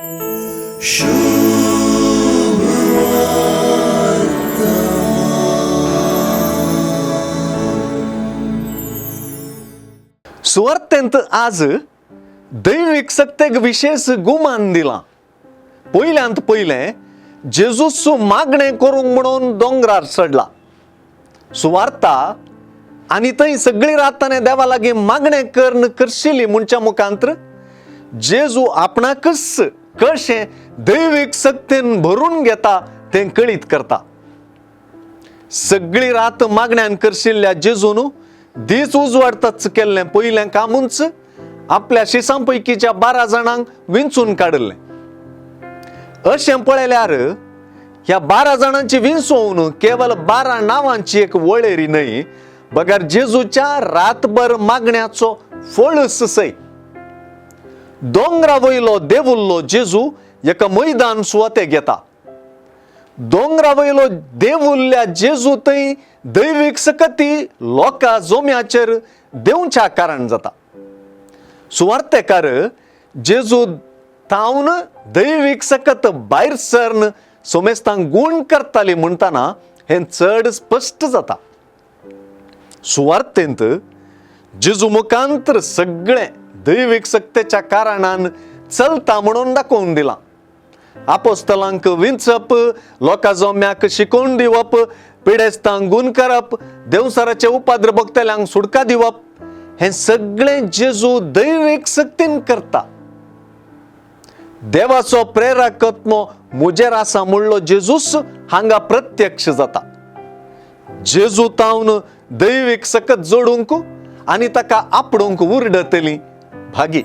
सुवार्थेंत आज दैवीक सक्तेक विशेश गुमान दिलां. पयल्यांत पयलें जेजूस मागणें करूंक म्हणून दोंगरार चडला सुवार्ता आनी थंय सगळी रात ताणें देवा लागीं मागणें करन करशिली म्हणच्या मुखांत्र जेजू आपणाकच कशें दैवीक सक्तेन भरून घेता तें कळीत करता. सगळी रात मागण्यान करशिल्ल्या जेजून दीस उजवाडताच केल्लें पयलें कामूच आपल्या शिसां पैकीच्या 12 जाणांक विंचून काडिल्लें. अशें पळयल्यार ह्या 12 जाणांची विंचोवन केवल 12 नांवांची एक वळेरी न्हय, बगर जेजूच्या रातभर मागण्याचो फळस सय. दोंगरा वयलो देवुल्लो जेजू एका मैदान सुवाते घेता. दोंगरा वयलो देवुल्ल्या जेजू थंय दैवीक सकती लोकां जोम्याचेर देंवच्या कारण जाता. सुवार्तेकार जेजू तावन दैवीक सकत भायर सरन सोमेस्तांक गूण करताली म्हणटना हें चड स्पश्ट जाता. सुवार्तेंत जेजू मुखांतर सगळें दैवीक सक्तेच्या कारणान चलता म्हणून दाखोवन दिलां. आपोस्तलांक विंचप, लोकां जोम्याक शिकोवन दिवप, पिडेस्तांक गूण करप, देवसाराचे उपाद्र भोगतल्यांक सुडका दिवप, हें सगळें जेजू दैवीक सक्तीन करता. देवाचो प्रेरक आत्मो म्हजेर आसा म्हणलो जेजूस हांगा प्रत्यक्ष जाता. जेजू तावन दैवीक सकत जोडूंक आनी ताका आपडूंक उरडतली भागी.